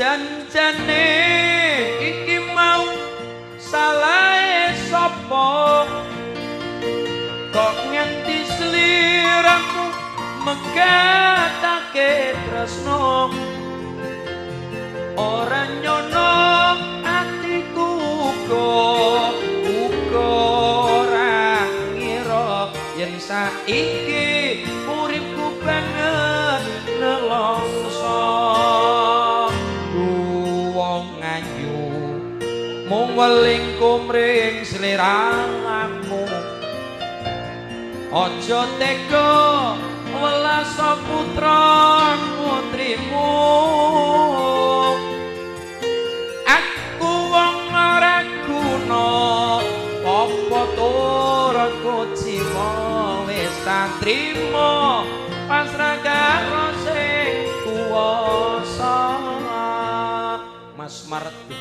Janjane iki mau salahe sapa kok nganti sliramu megatake tresno ora nyono atiku uga uga ora ngira yen saiki uripku banget nelongso. Wong ayu mung weling kumring sliramu aja tega welas putra putrimu. Aku wong ora guna apa tur kuciwa wis tak trimo pasrah karo sing kuwasa. Mas Maret 3